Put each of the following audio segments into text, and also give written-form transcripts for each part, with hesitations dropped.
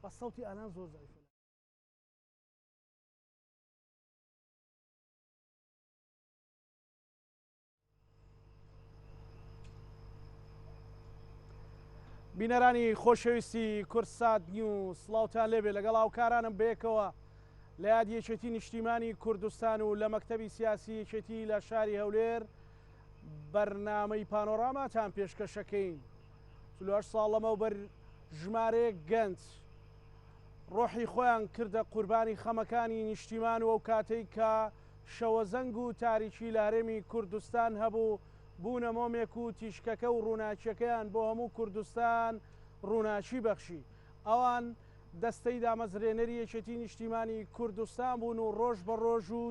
بەس سەوتی ئالان زۆر زەعیفە. بینەرانی خۆشەویستی کوردسات نیوز سڵاوتان لێبێ لەگەڵ هاوکارانم بەیەکەوە لە یادی یەکێتی نیشتیمانی کوردستان و لە مەکتەبی سیاسی یەکێتی لە شاری هەولێر بەرنامەی پانۆراماتان پێشکەشەکەین 48 ساڵ لەمەوبەر ژمارەیەک گەنج ڕۆحی خۆیان کردە قوربانی خەمەکانی نیشتیمان و ئەو کاتەی کە شەوەزەنگ و تاریکی لە هەرێمی کوردستان هەبوو، بوونە مۆمێک و تیشکەکە و ڕووناکیەکەیان بۆ هەموو کوردستان ڕووناکی بەخشی. ئەوان دەستەی دامەزرێنەری یەکێتی نیشتیمانی کوردستان بوون و ڕۆژ بە ڕۆژ و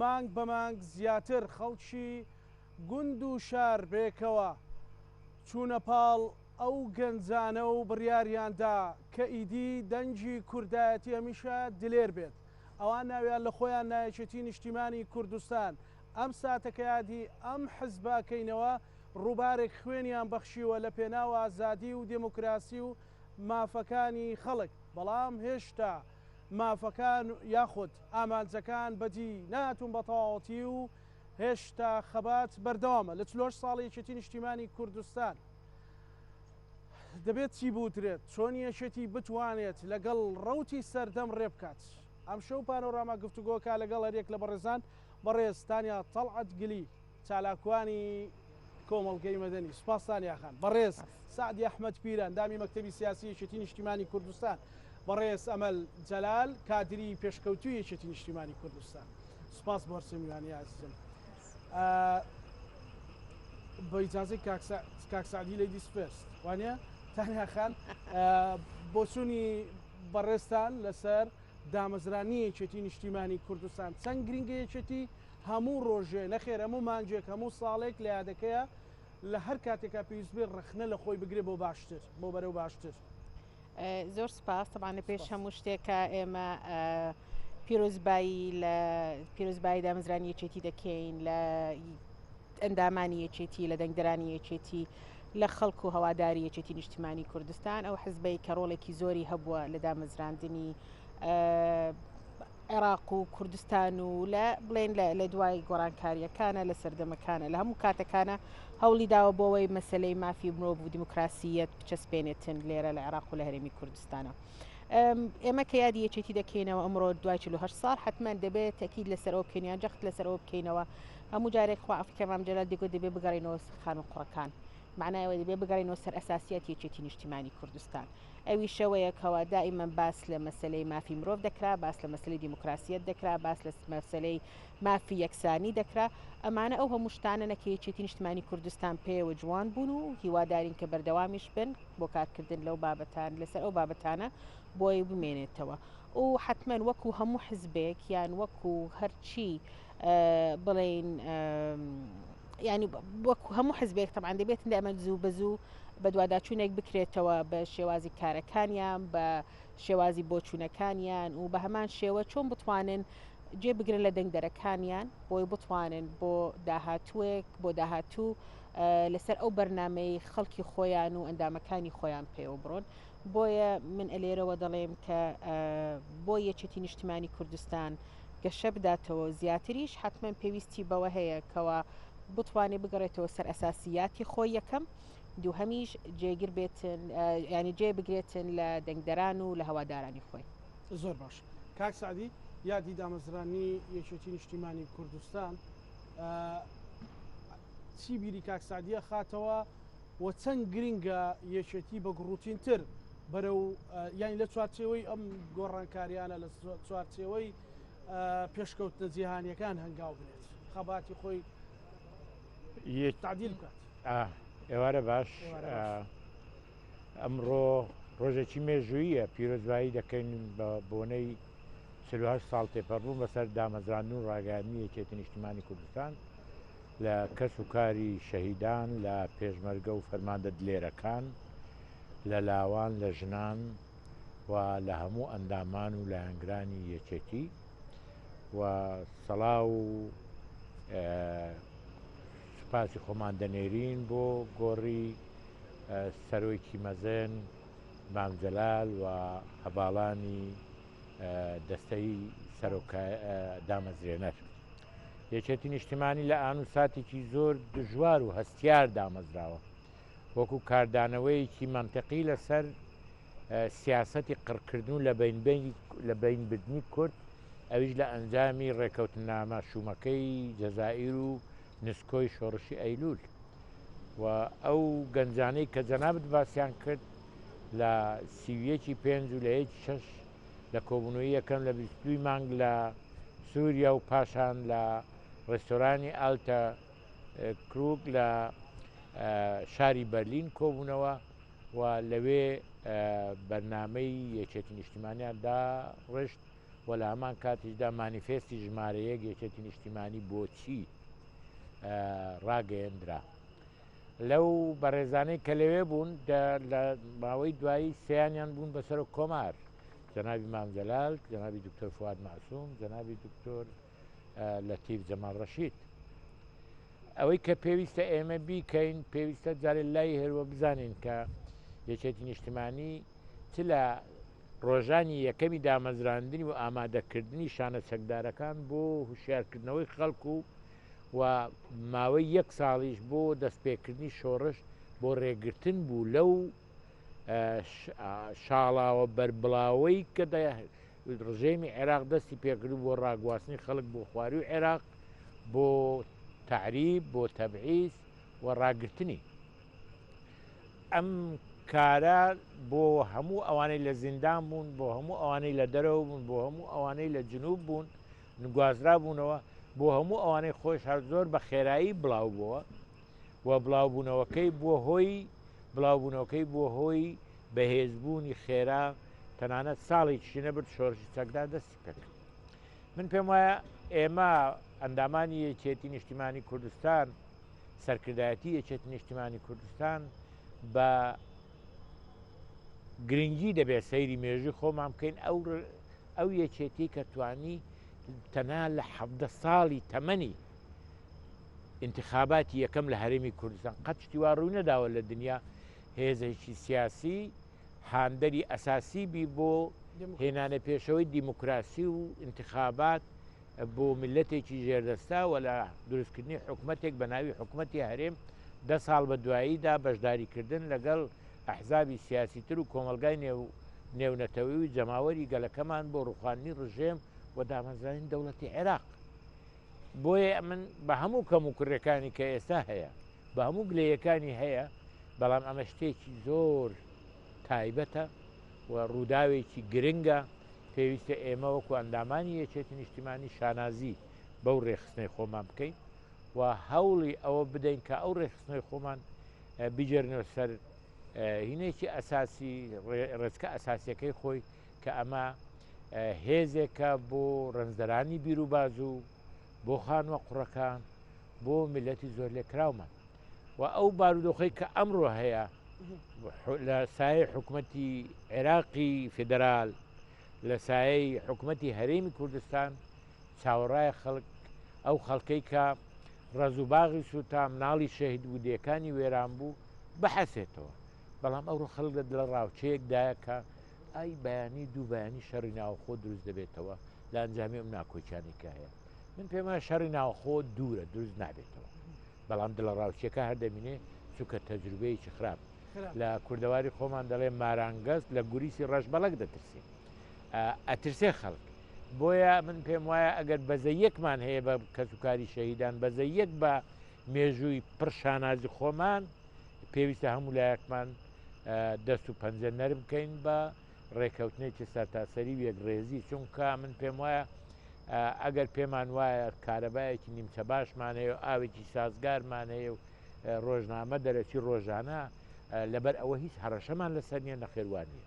مانگ بە مانگ زیاتر خەڵکی گوند و شار بەیەکەوە چوونە پاڵ ئەو گەنجانە و بڕیاریان دا کە ئیدی دەنگی کوردایەتی هەمیشە دلێر بێت. ئەوان ناویان لە خۆیان نا یەکێتی نیشتیمانی کوردستان. ئەم ساتە کە یادی ئەم حزبە ئەکەینەوە ڕووبارێک خوێنیان بەخشیوە لە پێناو ئازادی و دێموکراسی و مافەکانی خەڵک، بەڵام هێشتا مافەکان یاخود ئامانجەکان بەدی نەهاتوون بە تەواوەتی و هێشتا خەبات بەردەوامە. لە 48 ساڵی یەکێتی نیشتیمانی کوردستان دەبێت چی بوترێت؟ چۆن یەکێتی بتوانێت لەگەڵ ڕەوتی سەردەم ڕێبکات؟ ئەمشەو پانۆراما گفتوگۆکە لەگەڵ هەریەک لە بەڕێزان بەڕێز تانیا تەڵعەت گلی چالاکوانی کۆمەڵگەی مەدەنی سوپاس تانیا خان بەڕێز سەعدی ئەحمەد پیر ئەندامی مەکتەبی سیاسی یەکێتی نیشتیمانی کوردستان بەڕێز ئەمەل جەلال کادری پێشکەوتووی یەکێتی نیشتیمانی کوردستان سوپاس بۆ هەرسێ میوانی ئازیزم بە ئیجازەی کاک سەعدی ladies first وانە تانیا خان بۆچوونی بەڕێزتان لەسەر دامەزرانی یەکێتی نیشتیمانی کوردستان چەند گرینگە یەکێتی هەموو ڕۆژێ نەخێر هەموو مانگێک هەموو ساڵێک لە یادەکەیە لە هەر کاتێکا پێویست بێ ڕەخنە لە خۆی بگرێ بۆ باشتر بۆ بەرەو باشتر. زۆر سپاس تەبعەن لە پێش هەموو شتێکە ئێمە پیرۆزبایی لە پیرۆزبایی دامەزرانی یەکێتی دەکەین لە ئەندامانی یەکێتی لە دەنگدەرانی یەکێتی لە خەڵک و هەواداری یەکێتی نیشتیمانی کوردستان ئەو حزبەی کە ڕۆڵێکی زۆری هەبووە لە دامەزراندنی عێراق و کوردستان و لە بڵێن لە دوای گۆڕانکاریەکانە لە سەردەمەکانە لە هەموو کاتەکانە هەوڵی داوە بۆەوەی مەسلەی مافی مرۆڤ و دیموکراسیەت بچەسپێنێتن لێرە لە عێراق و لە هەرێمی کوردستانە. ئێمە کە یادی یەکێتی دەکەینەوە ئەمڕۆ دوای 48 ساڵ حتمما دەبێت تەکید لەسەر ئەو بکەین یان جەخت لەسەر ئەوە بکەینەوە هەموو جارێک خوا عەفوی کە مام جەلال دەگوت دەبێ بگەڕێینەوە سەر خانوو قوڕەکان معنای ئەوە دەبێ بگەڕێینەوە سەر ئەساسیات یەکێتی نیشتیمانی کوردستان ئەویش ئەوەیە کەوا دائیمەن باس لە مەسەلەی مافی مرۆڤ دەکرا باس لە مەسەلەی دیموکراسیەت دەکرا باس لە مەسەلەی مافی یەکسانی دەکرا ئەمانە ئەو هەموو شتانەنە کە یەکێتی نیشتمانی کوردستان پێیەوە جوان بوون و هیوادارین کە بەردەوامیش بن بۆ کارکردن لەو بابەتان لەسەر ئەو بابەتانە بۆی بمێنێتەوە و حتمما وەکو هەموو حزبێک یان وەکو هەرچی بڵێین ینی وەکو هەموو حزبێک تەبعەن دەبێت ئەمە زوو بە زوو بەدواداچوونێک بکرێتەوە بە شێوازی کارەکانیان بە شێوازی بۆچوونەکانیان و بە هەمان شێوە چۆن بتوانن جێ بگرن لە دەنگدەرەکانیان بۆی بتوانن بۆ داهاتووێک بۆ داهاتوو لەسەر ئەو بەرنمەی خەڵکی خۆیان و ئەندامەکانی خۆیان پێوە بڕۆن بۆیە من ئەلێرەوە دەڵێم کە بۆ یەکێتی نیشتمانی کوردستان گەشە بداتەوە زیاتریش حتمما پێویستی بەوە هەیە کەوا بتوانێت بگەڕێتەوە سەر ئەساسیاتی خۆی یەکەم دووهەمیش جێگر بێتن ینی جێ بگرێتن لە دەنگدەران و لە هەوادارانی خۆی. زۆر باش کاک سەعدی یادی دامەزرانی یەکێتی نیشتیمانی کوردستان چی بیری کاک سەعدیە خاتەوە و چەند گرنگە یەکێتی بە گوڕوتینتر بەرەو یانی لە چوارچێوەی ئەم گۆڕانکاریانە لە چوارچێوەی پێشکەوتنە جیهانیەکان هەنگاو بنێت خەباتی خۆی تعدیل بکات. ئێوارە باش ئەمڕۆ ڕۆژێکی مێژوویە پیرۆزبایی دەکەین بە بۆنەی 48 ساڵ تێپەڕبوون بەسەر دامەزراندن و ڕاگەیاندنی یەکێتی نیشتیمانی کوردستان لە کەس و کاری شەهیدان، لە پێشمەرگە و فەرماندە دلێرەکان، لە لاوان، لە ژنان و لە هەموو ئەندامان و لایەنگرانی یەکێتی و سەڵاو و سوپاسی خۆمان دەنێرین بۆ گۆڕی سەرۆکی مەزن. مام جەلال و هەڤاڵانی دەستەی سەرۆکا دامەزرێنەر. یەکێتی نیشتیمانی لە ئان و ساتێکی زۆر دژوار و هەستیار دامەزراوە، وەکو کاردانەوەیەکی مەنتقی لەسەر سیاسەتی قڕکردن و لەبەینبردنی کورد، ئەویش لە ئەنجامی ڕێکەوتننامە شوومەکەی جەزائیر و نسکۆی شۆڕشی ئەیلول و ئەو گەنجانەی کە جەنابت باسیان کرد لە 31 ی پێنج و لە یەکی شەش لە کۆبوونەوەی یەکەم لە 22 ی مانگ لە سووریا و پاشان لە ڕێستۆرانی ئالتە کروگ لە شاری بەرلین کۆبوونەوە و لەوێ بەرنامەی یەکێتی نیشتیمانیان داڕشت و لە هەمان کاتیشدا مانیفێستی ژمارە یەک یەکێتی نیشتیمانی بۆچی ڕاگەیەندرا. لەو بەڕێزانەی کە لەوێ بوون لە ماوەی دوایی سیانیان بوون بە سەرۆک کۆمار جەنابی مام جەلال، جەنابی دکتۆر فواد مەعسوم، جەنابی دکتۆر لەتیف جەمال ڕەشید. ئەوەی کە پێویستە ئێمە بیکەین پێویستە جارێ لای هەروە بزانین کە یەکێتی نیشتمانی چ لە ڕۆژانی یەکەمی دامەزراندنی و ئامادەکردنی شانە چەکدارەکان بۆ هوشیارکردنەوەی خەڵک و و ماوەی یەک ساڵیش بۆ دەستپێکردنی شۆڕش بۆ ڕێگرتن بوو لەو شاڵاوە بەربڵاوەی کە ڕژێمی عێراق دەستی پێکرد بۆ ڕاگواستنی خەڵک بۆ خواروی عێراق بۆ تەعریب بۆ تەبعیس و ڕاگرتنی ئەم کارە بۆ هەموو ئەوانەی لە زیندان بوون بۆ هەموو ئەوانەی لە دەرەوە بوون بۆ هەموو ئەوانەی لە جنوب بوون گوازرابوونەوە بۆ هەموو ئەوانەی خۆش هەر زۆر بە خێرایی بڵاو بووە و بڵاوبوونەوەکەی بووە هۆی بڵاوبوونەوەکەی بووە هۆی بەهێزبوونی خێرا تەنانەت ساڵێکیشی نەبرد شۆرشی چەکدار دەستی پێکرد. من پێم وایە ئێمە ئەندامانی یەکێتی نیشتیمانی کوردستان سەرکردایەتی یەکێتی نیشتیمانی کوردستان بە گرنگی دەبێت سەیری مێژوی خۆمان بکەین ئەو ئەو یەکێتی کە توانی تەنها لە حەڤدە ساڵی تەمەنی ئینتخاباتی یەکەم لە هەرێمی کوردستان قەت شتی وا ڕووی نەداوە لە دنیا هێزێکی سیاسی هاندەری ئەساسی بی بۆ هێنانە پێشەوەی دیموکراسی و ئینتخابات بۆ میللەتێکی ژێردەستە و لە دروستکردنی حکومەتێک بە ناوی حکومەتی هەرێم دە ساڵ بە دواییدا بەشداریکردن لەگەڵ ئەحزابی سیاسی تر و کۆمەڵگای نێو نێونەتەوەی و جەماوەری گەلەکەمان بۆ ڕوخاندنی ڕژێم و دامەزرانی دەوڵەتی عێراق. بۆیە من بە هەموو کەموکوڕیەکانی کە ئێستا هەیە، بە هەموو گلەیەکانی هەیە، بەڵام ئەمە شتێکی زۆر تایبەتە و ڕووداوێکی گرنگە، پێویستە ئێمە وەکو ئەندامانی یەکێتی نیشتیمانی شانازی بەو ڕێکخستنەی خۆمان بکەین و هەوڵی ئەوە بدەین کە ئەو ڕێکخستنەی خۆمان بگێرنەوە سەر هینێکی ئەساسی ڕێچکە ئەساسیەکەی خۆی کە ئەمە هێزێکە بۆ ڕەنجدەرانی بیروبازوو، بۆ خانووە قوڕەکان، بۆ میللەتی زۆرلێکراومان و ئەو بارودۆخەی کە ئەمڕۆ هەیە لە سایەی حکومەتی عێراقی فیدرال، لە سایەی حکومەتی هەرێمی کوردستان چاوەڕایە خەڵک ئەو خەڵکەی کە ڕەز و باغی سووتا، مناڵی شەهید بوو، دێکانی وێران بوو، بحەسێتەوە. بەڵام ئەوڕۆ خەڵک لە دڵەڕاوکێیەکدایە کە ئای بەیانی دوو بەیانی شەڕی ناوخۆ دروست دەبێتەوە لە ئەنجامی ئەم ناکۆکیانەی کە هەیە. من پێم وایە شەڕی ناوخۆ دوورە دروست نابێتەوە، بەڵام دڵەڕاوکێکە هەر دەمینێ، چونکە تەجروبەیەکی خراپ. لە کوردەواری خۆمان دەڵێ مارانگەز لە گوریسی ڕەشبەڵەک دەترسێ، ئەترسێ خەڵک. بۆیە من پێم وایە ئەگەر بەزەیەکمان هەیە بە کەسوکاری شەهیدان، بەزەیەک بە مێژووی پڕ شانازی خۆمان، پێویستە هەموو لایەکمان دەست و پەنجە نەرم بکەین بە ڕێکەوتنێکی سەرتاسەری و یەکڕێزی، چونکە من پێم وایە ئەگەر پێمان وایە کارەبایەکی نیمچە باشمان هەیە و ئاوێکی سازگارمان هەیە و ڕۆژنامە دەرەچی ڕۆژانە لەبەر ئەوە هیچ هەڕەشەمان لەسەر نییە، نەخێر وا نییە.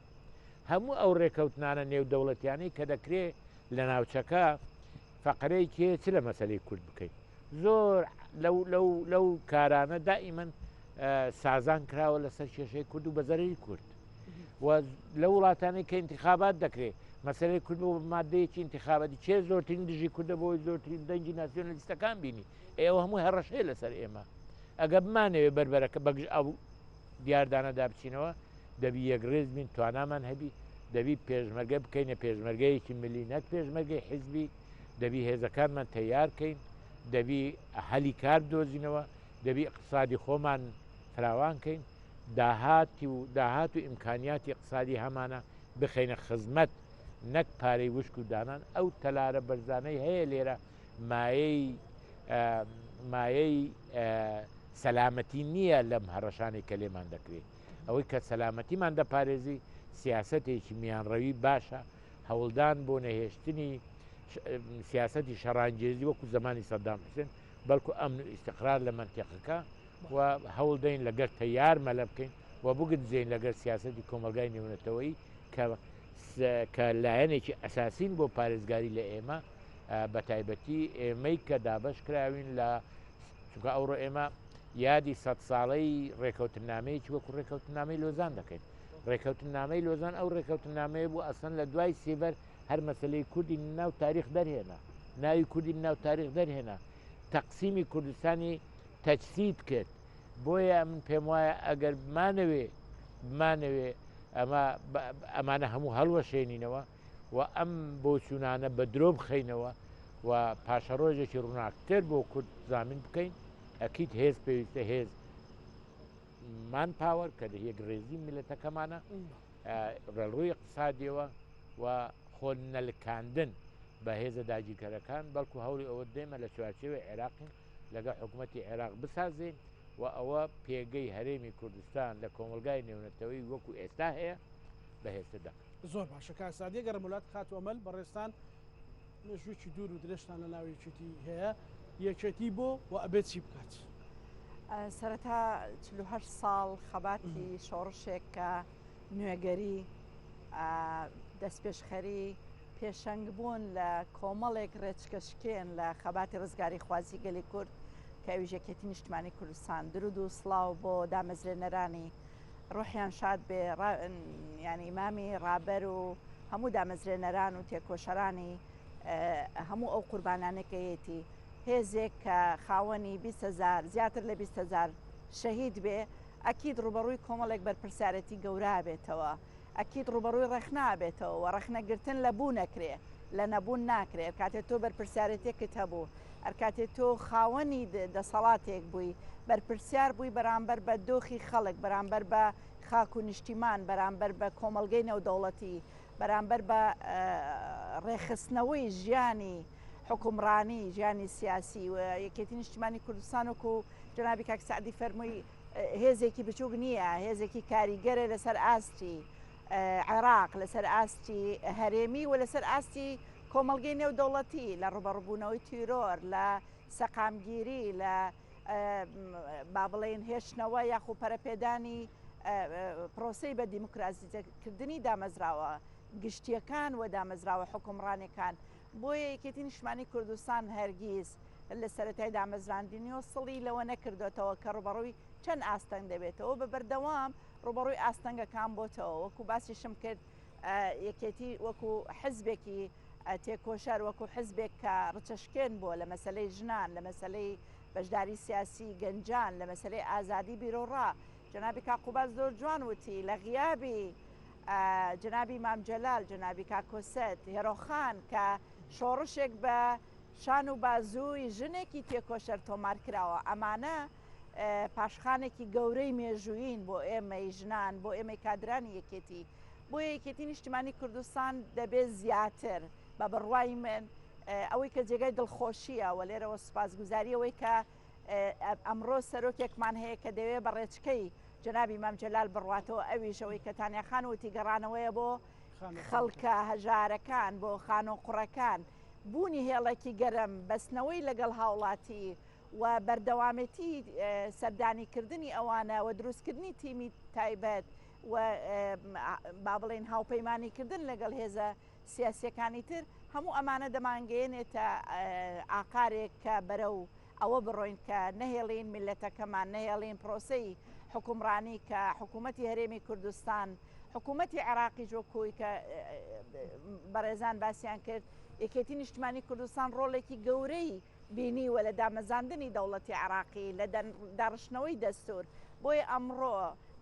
هەموو ئەو ڕێکەوتنانە نێودەوڵەتیانەی کە دەکرێ لە ناوچەکە فەقەرەیەکی هەیە چ لە مەسەلەی کورد بکەین زۆر لەو لەو لەو کارانە دائیمەن سازان کراوە لەسەر کێشەی کورد و بە زەرەری کورد و لە وڵاتانی کە انتخابات دەکرێت مەسەلەی کورد بۆ مادەیەکی انتخاباتی چێ زۆرترین دژی کوردە بۆی زۆرترین دەنگی ناسیۆنالیستەکان بینی ئێوە هەموو هەڕەشەیە لەسەر ئێمە ئەگە بمانەوێ بەربەرەکە بەگژ ئەو دیاردانەدا بچینەوە. دەبی یەکڕیز بین، توانامان هەبی، دەبی پێشمەرگە بکەینە پێشمەرگەیەکی ملی نەک پێشمەرگەی حیزبی، دەبی هێزەکانمان تەیار کەین، دەبی هەلی کار بدۆزینەوە، دەبی ئیقتسادی خۆمان فراوان کەین، داهاتی و داهات و ئیمکانیاتی ئیقتسادی هەمانە بخەینە خزمەت نەک پارەی وشک و دانان، ئەو تەلارە بەرزانەی هەیە لێرە مایەی مایەی سەلامەتی نییە لەم هەڕەشانەی کە لێمان دەکرێت. ئەوەی کە سەلامەتیمان دەپارێزی سیاسەتێکی میانڕەوی باشە، هەوڵدان بۆ نەهێشتنی سیاسەتی شەڕانگێزی وەکو زەمانی سەدام حوسێن، بەڵکو ئەمن و ئیستقرار لە مەنتیقەکە و هەوڵدەین لەگەر تەیار مەلە بکەین و بگونجێین لەگەر سیاسەتی کۆمەڵگای نێونەتەوەیی کە کە لایەنێکی ئەساسین بۆ پارێزگاری لە ئێمە بەتایبەتی ئێمەی کە دابەش کراوین لە چونکە ئەوڕۆ ئێمە یادی سەد ساڵەی ڕێکەوتنامەیەکی وەکو ڕێکەوتنامەی لۆزان دەکەین. ڕێکەوتنامەی لۆزان ئەو ڕێکەوتنامەیە بوو ئەسڵەن لە دوای سیڤەر هەر مەسەلەی کوردی ناو تاریخ دەرهێنا، ناوی کوردی ناو تاریخ دەرهێنا، تەقسیمی کوردستانی تەجسید کرد. بۆیە من پێم وایە ئەگەر بمانەوێ بمانەوێ ئەمە ئەمانە هەموو هەڵوەشێنینەوە و ئەم بۆچوونانە بە درۆ بخەینەوە و پاشەڕۆژێکی ڕووناکتر بۆ کورد زامین بکەین، ئەکید هێز پێویستە، هێز مان پاوەر کە یەکڕێزی میللەتەکەمانە لە ڕووی ئیقتسادیەوە و خۆ نەلکاندن بە هێزە داگیرکەرەکان، بەڵکو هەوڵی ئەوە دێمە لە چوارچێوەی عێراقین لەگەڵ حکوومەتی عێراق بسازین و ئەوە پێگەی هەرێمی کوردستان لە کۆمەڵگای نێونەتەوەی وەکو ئێستا هەیە بەهێزتر دەکات. زۆر باشە کاک سەعدی گەرم ولات خاتوو ئەمەل بەڕێزتان مێژوویەکی دوور و درێژتان لە ناو یەکێتی هەیە یەکێتی بۆ و ئەبێت چی بکات؟ سەرەتا 48 ساڵ خەباتی شۆڕشێک کە نوێگەری دەستپێشخەری پێشەنگ بوون لە کۆمەڵێک ڕێچکە شکێن لە خەباتی ڕزگاری خوازی گەلی کورد کە ئەویش یەکێتی نیشتمانی کوردستان درود و سڵاو بۆ دامەزرێنەرانی ڕۆحیان شاد بێ یانی مامی ڕابەر و هەموو دامەزرێنەران و تێکۆشەرانی هەموو ئەو قوربانانەی کە یەتی هێزێک کە خاوەنی 20 هەزار زیاتر لە 20 هەزار شەهید بێ ئەکید ڕوبەڕووی کۆمەڵێک بەرپرسیارەتی گەورە بێتەوە ئەکید ڕوبەڕووی ڕەخنە بێتەوە و ڕەخنەگرتن لە بوون ئەکرێ لە نەبوون ناکرێ کاتێ تۆ بەرپرسیارەتێکت هەبوو ئەرکاتێ تۆ خاوەنی دەسەڵاتێک بووی، بەرپرسیار بووی بەرامبەر بە دۆخی خەڵک، بەرامبەر بە خاک و نیشتیمان، بەرامبەر بە کۆمەڵگەی نێودەوڵەتی، بەرامبەر بە ڕێکخستنەوەی ژیانی حوکمڕانی، ژیانی سیاسی و یەکێتی نیشتیمانی کوردستان وەکو جەنابی کاک سەعدی فەرمووی هێزێکی بچووک نییە، هێزێکی کاریگەرە لەسەر ئاستی عێراق، لەسەر ئاستی هەرێمی و لەسەر ئاستی کۆمەڵگەی نێودەوڵەتی لە ڕووبەڕووبوونەوەی تیرۆر، لە سەقامگیری، لە با بڵێین هێشتنەوە یاخو پەرەپێدانی پرۆسەی بە دیموکراسیزەکردنی دامەزراوە گشتییەکان و دامەزراوە حوکمڕانیەکان. بۆیە یەکێتی نیشتمانی کوردستان هەرگیز لە سەرەتای دامەزراندنیەوە سڵی لەوە نەکردۆتەوە کە ڕووبەڕووی چەند ئاستەنگ دەبێتەوە، بە بەردەوام ڕووبەڕووی ئاستەنگەکان بۆتەوە. وەکو باسیشم کرد یەکێتی وەکو حزبێکی تێکۆشەر، وەکو حزبێک کە ڕچەشکێن بووە لە مەسەلەی ژنان، لە مەسەلەی بەشداری سیاسی گەنجان، لە مەسەلەی ئازادی بیروڕا. جەنابی کاک قوباد زۆر جوان وتی لە غیابی جەنابی مام جەلال، جەنابی کاک کۆسرەت، هێرۆخان کە شۆڕشێک بە شان و بازووی ژنێکی تێکۆشەر تۆمار کراوە، ئەمانە پاشخانێکی گەورەی مێژوویین بۆ ئێمەی ژنان، بۆ ئێمەی کادرانی یەکێتی. بۆیە یەکێتی نیشتیمانی کوردستان دەبێت زیاتر بە بڕوای من ئەوەی کە جێگای دڵخۆشیە و لێرەوە سوپاسگوزاری ئەوەی کە ئەمڕۆ سەرۆکێکمان هەیە کە دەوێت بە ڕێچکەی جەنابی مام جەلال بڕواتەوە، ئەویش ئەوەی کە تانیا خان وتی گەڕانەوەیە بۆ خەڵکە هەژارەکان، بۆ خانۆقوڕەکان، بوونی هێڵێکی گەرم، بەستنەوەی لەگەڵ هاوڵاتی و بەردەوامێتی سەردانیکردنی ئەوانە و دروستکردنی تیمی تایبەت و با بڵێین هاوپەیمانیکردن لەگەڵ هێزە سیاسییەکانی تر، هەموو ئەمانە دەمانگەیەنێتە ئاقارێک کە بەرەو ئەوە بڕۆین کە نەهێڵین میللەتەکەمان، نەهێڵین پرۆسەی حوکمڕانی کە حکوومەتی هەرێمی کوردستان، حکوومەتی عێراقیش وەکوی کە بەڕێزان باسیان کرد، یەکێتی نیشتمانی کوردستان ڕۆڵێکی گەورەی بینیوە لە دامەزاندنی دەوڵەتی عێراقی، لە داڕشتنەوەی دەستوور، بۆیە ئەمڕۆ.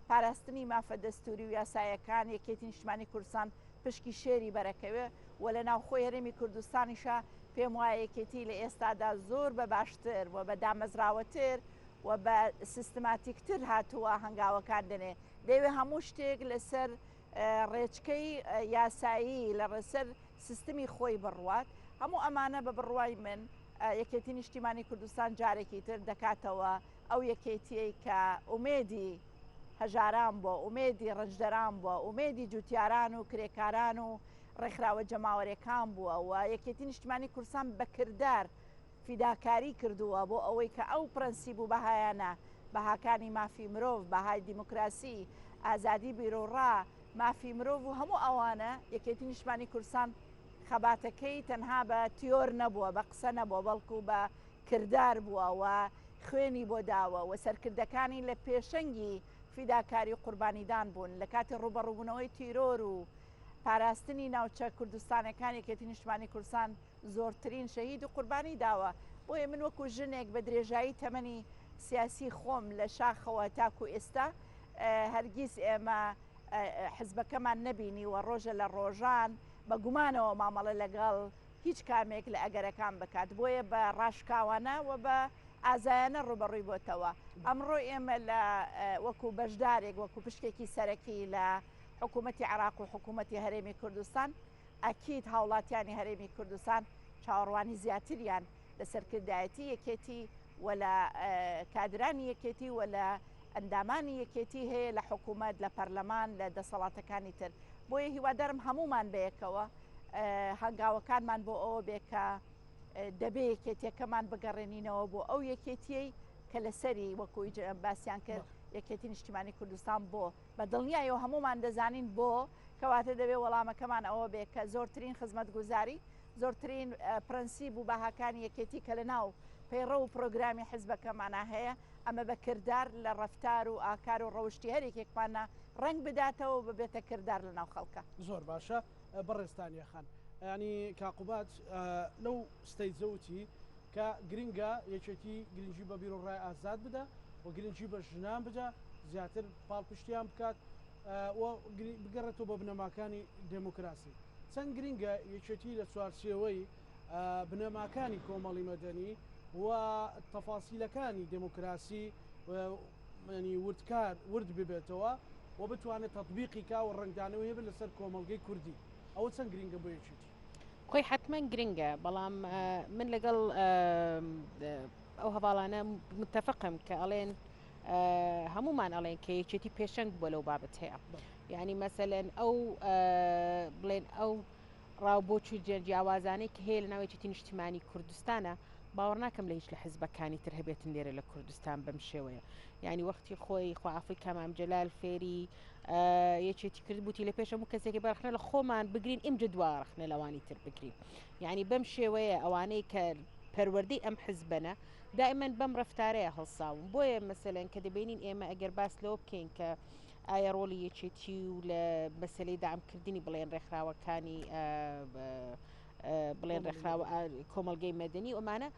پاراستنی مافە دەستوری و یاسایەکان یەکێتی نیشتمانی کوردستان پشکی شێری بەرەکەوێ و لە ناوخۆی هەرێمی کوردستانیشا پێم وایە یەکێتی لە ئێستادا زۆر بە باشتر و بە دامەزراوەتر و بە سیستماتیکتر هاتووە هەنگاوەکان دەنێ دەیەوێ هەموو شتێک لەسەر ڕێچکەی یاسایی لە ڕێسەر سیستمی خۆی بڕوات هەموو ئەمانە بە بڕوای من یەکێتی نیشتیمانی کوردستان جارێکی تر دەکاتەوە ئەو یەکێتیەی کە ئومێدی هەژاران بووە، ئومێدی ڕەنجدەران بووە، ئومێدی جوتیاران و کرێکاران و ڕێکخراوە جەماوەرێکان بووە و یەکێتی نیشتمانی کوردستان بە کردار فیداکاری کردووە بۆ ئەوەی کە ئەو پرەنسیب و بەهایانە، بەهاکانی مافی مرۆڤ، بەهای دیموکراسی، ئازادی بیروڕا، مافی مرۆڤ و هەموو ئەوانە، یەکێتی نیشتمانی کوردستان خەباتەکەی تەنها بە تیۆر نەبووە، بە قسە نەبووە، بەڵکو بە کردار بووە و خوێنی بۆ داوە و سەرکردەکانی لە پێشەنگی فیداکاری و قوربانیدان بوون لە کاتی ڕووبەڕووبوونەوەی تیرۆر و پاراستنی ناوچە کوردستانەکان یەکێتی نیشتمانی کوردستان زۆرترین شەهید و قوربانی داوە بۆیە من وەکو ژنێک بە درێژایی تەمەنی سیاسی خۆم لە شاخەوە تاکو ئێستا هەرگیز ئێمە حزبەکەمان نەبینی و ڕۆژە لە ڕۆژان بە گومانەوە مامەڵە لەگەڵ هیچ کامێک لە ئەگەرەکان بکات، بۆیە بە ڕاشکاوانە و بە ئازایانە ڕووبەڕووی بۆتەوە. ئەمڕۆ ئێمە لە وەکو بەشدارێک، وەکو پشکێکی سەرەکی لە حکوومەتی عێراق و حکوومەتی هەرێمی کوردستان، ئەکید هاوڵاتیانی هەرێمی کوردستان چاوەڕوانی زیاتریان لە سەرکردایەتی یەکێتی و لە کادرانی یەکێتی و لە ئەندامانی یەکێتی هەیە لە حکوومەت، لە پەرلەمان، لە دەسەڵاتەکانی تر. بۆیە هیوادارم هەموومان بەیەکەوە هەنگاوەکانمان بۆ ئەوە بێ کە دەبێ یەکێتیەکەمان بگەڕێنینەوە بۆ ئەو یەکێتیەی کە لەسەری وەکو باسیان کرد یەکێتی نیشتیمانی کوردستان بۆ بە دڵنیایەوە هەمومان دەزانین بۆ کەواتە دەبێ وەڵامەکەمان ئەوە بێ کە زۆرترین خزمەتگوزاری زۆرترین پرەنسیب و بەهاکانی یەکێتی کە لە ناو پەیڕەو و پرۆگرامی حزبەکەمانە هەیە ئەمە بە کردار لە ڕەفتار و ئاکار و ڕەوشتی هەرێکێکمانە ڕەنگ بداتەوە و ببێتە کردار لە ناو خەڵکە. زۆر باشە بەڕێز تانیا خان یانی کاک قوباد لەو ستەیجە وتی کە گرنگە یەکێتی گرنگی بە بیروڕای ئازاد بدا و گرنگی بە ژنان بدا زیاتر پاڵپشتیان بکات و بگەڕێتەوە بە بنەماکانی دێموکراسی چەند گرنگە یەکێتی لە چوارچێوەی بنەماکانی کۆمەڵی مەدەنی و تەفاسیلەکانی دێموکراسی ینی وردکار ورد ببێتەوە و بتوانێت تەتبیقی کا و ڕەنگدانەوەی هەبێت لەسەر کۆمەڵگەی کوردی ئەوە چەند گرنگە بۆ یەکێتی؟ خۆی حەتمەن گرنگە بەڵام من لەگەڵ ئەو هەواڵانە متفقم کە ئەڵێن هەمومان ئەڵێن کە یەکێتی پێشەنگ بۆ لەو بابەت هەیە یعنی مەسەلەن ئەو بڵێن ئەو ڕاو بۆچوو جیاوازانەی کە هەیە لە ناو یەکێتی نیشتیمانی کوردستانە باوەڕ ناکەم لە هیچ لە حزبەکانی تر هەبێتن لێرە لە کوردستان بەم شێوەیە یعنی وەختی خۆی خوا عەفوی کا مام جەلال فێری یەکێتی کرد بوتی لە پێش هەموو کەسێکی بەرخنە لە خۆمان بگرین ئمجا دوا ڕەخنە لەوانی تر بگرین یعنی بەم شێوەیە ئەوانەی کە پەروەردەی ئەم حزبەنە دائما بەم ڕفتارەیە هەڵساون بۆیە مەسەلەن کە دەبینین ئێمە ئەگەر باس لەوە بکەین کە ئایا ڕۆڵی یەکێتی و لە مەسلەی دامکردنی بڵێن ڕێکخراوەکانی بڵێن ڕێکخراوە کۆمەڵگەی مەدەنی ئەمانە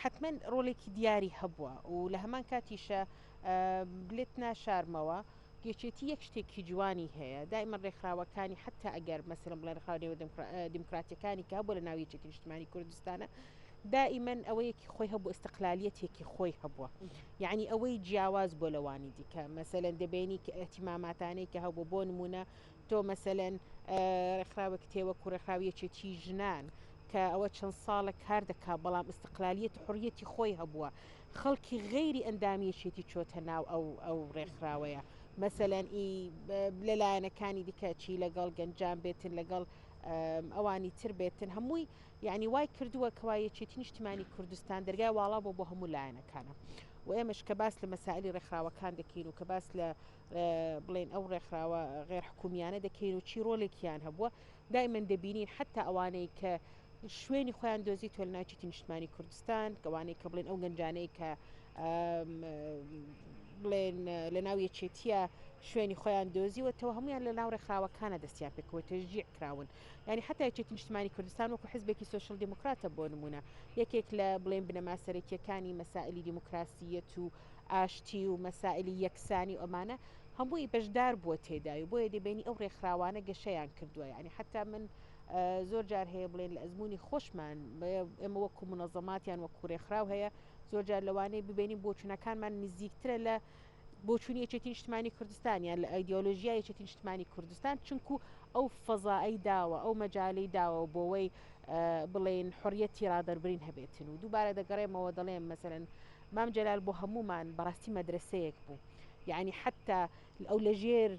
حتمما ڕۆلێکی دیاری هەبووە و لە هەمان کاتیشە لێت ناشارمەوە یەکێتی یەک شتێکی جوانی هەیە دائما ڕێکخراوەکانی حتا ئەگەر مەسەلەن بڵێن ڕێکخراوە نێوە دیموکراتیەکانی کە هەبوو لە ناو یەکێتی نیشتمانی کوردستانە دائیمەن ئەوەیەکی خۆی هەبوو ئیستقلالیەتێکی خۆی هەبووە یعنی ئەوەی جیاواز بۆ لەوانی دیکە مەسەلەن دەبینی کە ئەتیماماتانەی کە هەبوو بۆ نمونە تۆ مەسەلەن ڕێکخراوێک تێوەکو ڕێکخراوی یەکێتی ژنان کە ئەوە چەند ساڵە کار دەکا بەڵام ئیستقلالیەت حڕیەتی خۆی هەبووە خەڵکی غەیری ئەندامی یەکێتی چۆتە ناو ئەو ئەو ڕێکخراوەیە مەسەلەن ئی لە لایەنەکانی دیکە چی لەگەڵ گەنجان بێتن لەگەڵ ئەوانی تر بێتن هەمووی یعنی وای کردووە کەوا یەکێتی نیشتمانی کوردستان دەرگای واڵا بۆ بۆ هەموو لایەنەکانە و ئێمەش کە باس لە مەسائلی ڕێکخراوەکان دەکەین و کە باس لە بڵێن ئەو ڕێکخراوە غێر حکومیانە دەکەین و چی ڕۆلێکیان هەبووە دائیمەن دەبینین حتا ئەوانەی کە شوێنی خۆیان دۆزیتەوە لە ناو یەکێتی نیشتمانی کوردستان، ئەوانەی کە بڵێن ئەو گەنجانەی کە بڵێن لە ناو یەکێتیە شوێنی خۆیان دۆزیوەتەوە هەمویان لە ناو ڕێکخراوەکانە دەستیان پێکەوە تەشجیع کراون یعنی حتا یەکێتی نیشتمانی کوردستان وەکو حزبێکی سۆشیال دیموکراتە بۆ نمونە یەکێک لە بڵێن بنەما سەرەکیەکانی مەسائلی دیموکراسیەت و ئاشتی و مەسائلی یەکسانی و ئەمانە. هەمووی بەشدار بووە تێدای و بۆیە دەبینی ئەو ڕێکخراوانە گەشەیان کردووە یعنی حتا من زۆر جار هەیە بڵێن لە ئەزمموی خۆشمان ئێمە وەکو منەظەماتیان وەکو ڕێکخراو هەیە زۆر جار لەوانەیە ببینین بۆچونەکانمان نزیکترە لە بۆچوونی یەکێتی نیشتمانی کوردستان یان لە ئایدیۆلۆژیای یەکێتی نیشتمانی کوردستان چونکو ئەو فەزای داوە ئەو مەجالەی داوە بۆوەی بڵێن حڕیەتی ڕادەربرین هەبێتن و دووبارە دەگەڕێمەوە دەڵێم مەسەرەن مام جەلال بۆ هەمومان بەڕاستی مەدرسەیەک بوو یعنی حتا ئەو لەژێر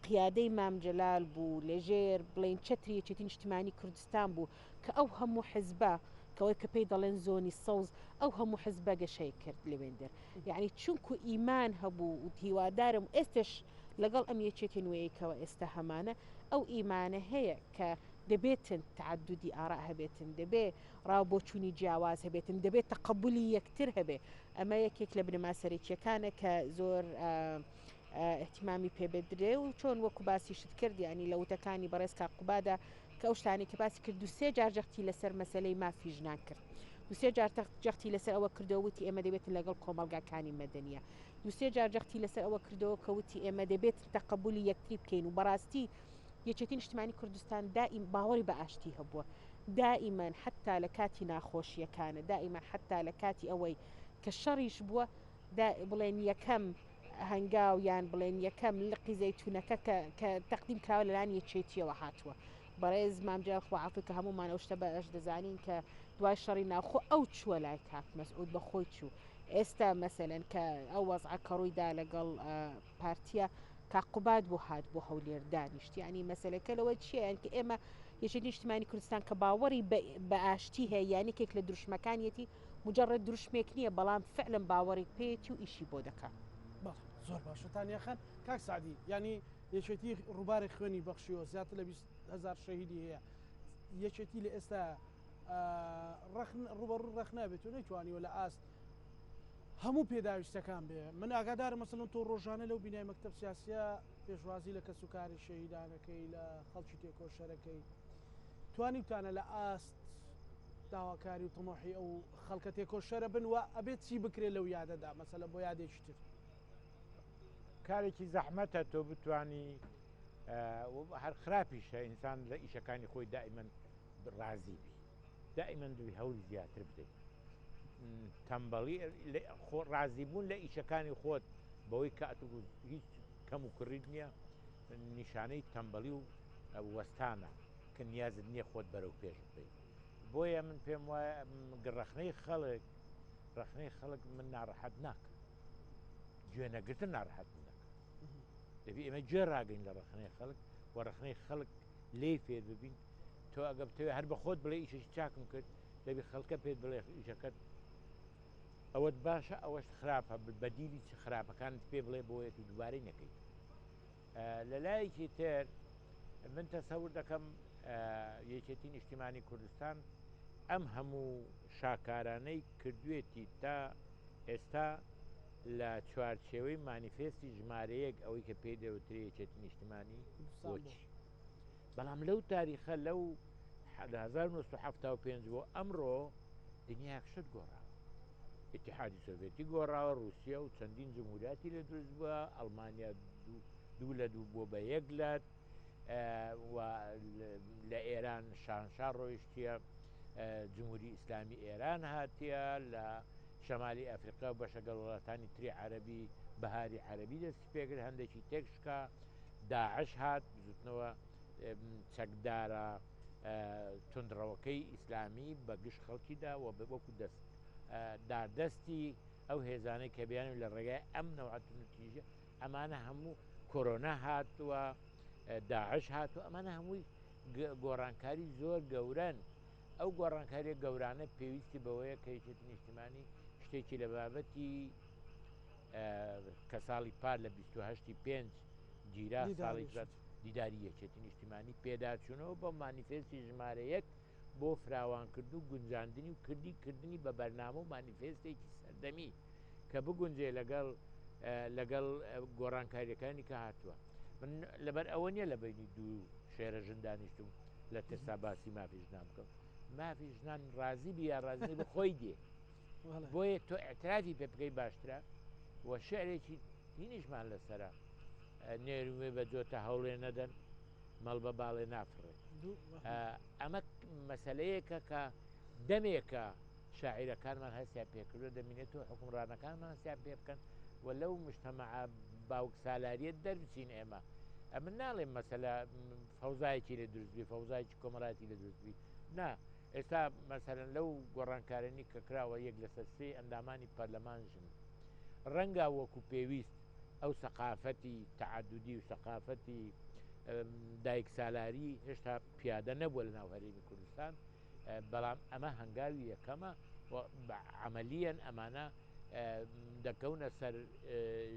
قیادەی مام جەلال بوو لەژێر بڵێن چەتری یەکێتی نیشتمانی کوردستان بوو کە ئەو هەموو حزبە کەوەی کە پێی دەڵێن زۆنی سەوز ئەو هەموو حزبە گەشەی کرد لەوێندەر یعنی چونکو ئیمان هەبوو و هیوادارم ئێستش لەگەڵ ئەم یەکێتی نوێیکەوە ئێستا هەمانە ئەو ئیمانە هەیە کە دەبێتن تعددی ئارا هەبێتن دەبێ ڕاو بۆچوونی جیاواز هەبێتن دەبێت تەقەبولی یەکتر هەبێ ئەمە یەکێک لە بنەما سەرەکیەکانە کە زۆر احتیمامی پێبدرێ و چۆن وەکو باسیشت کرد ینی لە وتەکانی بەڕێز کاک قوبادا کە ئەو شتانەی کە باسی کرد دوو سێ جار جەختی لەسەر مەسەلەی مافی ژنان کرد دوو سێ جار جەختی لەسەر ئەوە کردەوە وتی ئێمە دەبێتن لەگەڵ کۆمەڵگاکانی مەدەنیە دوو سێ جار جەختی لەسەر ئەوە کردەوە کە وتی ئێمە دەبێت تەقەبولی یەکتری بکەین و بەڕاستی یەکێتی نیشتمانی کوردستان دائیم باوەڕی بە ئاشتی هەبووە دائیمەن حتا لە کاتی ناخۆشیەکانە دائیمەن حتا لە کاتی ئەوەی کە شەڕیش بووە دا بڵێن یەکەم هەنگاو یان بڵێن یەکەم لقی زەیتونەکە کە کە تەقدیم کراوە لەلایەن یەکێتیەوە هاتووە بەڕێز مام جەلال خوا عەفوی کە هەموومان ئەو شتە باش دەزانین کە دوای شەڕی ناوخۆ ئەو چووە لای کاک مەسعود بە خۆی چوو ئێستا مەسەلەن کە ئەو وەزعە کە ڕووی دا لەگەڵ پارتیە کاک قوباد بۆ هات بۆ هەولێر دانیشت یعنی مەسەلەکە لەوە چییە یان کە ئێمە یەکێتی نیشتمانی کوردستان کە باوەڕی بە ئاشتی هەیە یان یەکێک لە دروشمەکانیەتی مجرد دروشمێک نییە بەڵام فعلا باوەڕی پێیەتی و ئیشی بۆ دەکا. بەڵێ زۆر باشە تانیا خان. کاک سەعدی یانی یەکێتی ڕووبارێک خوێنی بەخشیوە زیاتر لە 20 هەزار شەهیدی هەیە یەکێتی لە ئێستا ڕەخن ڕوبەڕوو ڕەخنە بێت و نەیتوانیوە لە ئاست هەموو پێداویستەکان بێ من ئاگادارم مەسەلەن تۆ ڕۆژانە لەو بینای مەکتەب سیاسیە پێشوازی لە کەسوکاری شەهیدانەکەی لە خەڵکی تێکۆشەرەکەی توانیوتانە لە ئاست داواکاری و تمۆحی ئەو خەڵکە تێکۆشەرە بن و ئەبێت چی بکرێت لەو یادەدا مەسەلە بۆ یادێکی تر؟ کارێکی زەحمەتە تۆ بتانی هەر خراپیشە ئینسان لە ئیشەکانی خۆی دائیمەن ڕازی بی دائیمەن دوی هەوڵی زیاتر بدەیت تەمبەڵی ڕازی بوون لە ئیشەکانی خۆت بەوەی کە ئەتو هیچ کەم و کوڕیت نییە نیشانەی تەمبەڵی و وەستانە کە نیازت نییە خۆت بەرەو پێش ببەیت بۆیە من پێم وایە ڕەخنەی خەڵک ڕەخنەی خەڵک من ناڕەحەت ناکە گوێ نەگرتن ناڕەحەت نەکە دەبی ئێمە گوێ ڕاگەین لە ڕەخنەی خەڵک و ڕەخنەی خەڵک لێی فێر ببین تۆ ئەگە بتەوێ هەر بە خۆت بڵێ ئیشێکی چاکم کرد دەبی خەڵکە پێت بڵێ ئیشەکەت ئەوەت باشە ئەوەش خراپە بەدیلی چ خراپەکانت پێ بڵێ بۆیە تو دووبارەی نەکەیت لە لایەکی تر من تەسەور دەکەم یەکێتی نیشتیمانی کوردستان ئەم هەموو شاکارانەی کردوێتی تا ئێستا لە چوارچێوەی مانیفێستی ژمارەیەک ئەوەی کە پێی دەوترێ یەکێتی نیشتیمانی بۆچی بەڵام لەو تاریخە لەو 1975 بۆ ئەمڕۆ دنیاک شت گۆڕاوە ئیتیحادی سۆڤێتی گۆڕاوە، ڕووسیا و چەندین جمهوریاتی لێ دروست بووە، ئەڵمانیا دوو لە دوو بووە بە یەک لەت و لە ئێران شانشا ڕۆیشتیە، جمهوری ئیسلامی ئێران هاتیە، لە شەمالی ئەفریقا و بەشە گەل وڵاتانی تری عەرەبی بەهاری عەرەبی دەستی پێکرد، هەندێکی تێکشکا، داعش هات، بزوتنەوە چەکدارە توندڕەوەکەی ئیسلامی بە گشت خەڵکیدا و وەکو دەست داردەستی ئەو هێزانەی کە بیانوی لە ڕێگای ئەم نەوعە توندوتیژە ئەمانە هەموو کۆرۆنا هاتووە داعش هاتووە ئەمانە هەمووی گۆڕانکاری زۆر گەورەن ئەو گۆڕانکاریە گەورانە پێویستی بەوەیە کە یەکێتی نیشتیمانی شتێکی لە بابەتی کە ساڵی پار لە 28 پێنج گیرا ساڵی دیداری یەکێتی نیشتیمانی پێداچوونەوە بە مانیفێستی ژمارە یەک بۆ فراوانکردن و گونجاندنی و کردی کردنی بە بەرنامە و مانیفێستێکی سەردەمی کە بگونجێ لەگەڵ لەگەڵ گۆڕانکاریەکانی کە هاتووە من لەبەر ئەوە نییە لە بینی دوو شێرە ژن دانیشتم لە ترسا باسی مافی ژنان بکەم مافی ژنان ڕازی بی یا ڕازی بە خۆی دێ بۆیە تۆ اعترافی پێ بکەی باشترە و شعرێکی هینیشمان لەسرە. نێر و مێ بە جۆتە هەوڵێ نەدەن مەڵ بە باڵێ نافڕێ. ئەمە مەسەلەیەکە کە دەمێکە شاعیرەکانمان هەستیان پێکردووە، دەمینێتەوە حوکمڕانەکانمان هەستیان پێ بکەن و لەو مجتەمەعە باوکسالارییە دەربچین ئێمە. ئەمن ناڵێم مەسەلە فەوزایەکی لێ دروست بی، فەوزایەکی کۆمەڵایەتی لێ دروست بی. نا، ئێستا مەسەلەن لەو گۆڕانکارانەی کە کراوە یەک لەسەر سێی ئەندامانی پەرلەمان ژن. ڕەنگە وەکو پێویست ئەو سەقافەتی تەعەدودی و سەقافەتی دایکسالاری هێشتا پیادە نەبووە لە ناو هەرێمی کوردستان، بەڵام ئەمە هەنگاوی یەکەمە و عەمەلیەن ئەمانە دەکەونە سەر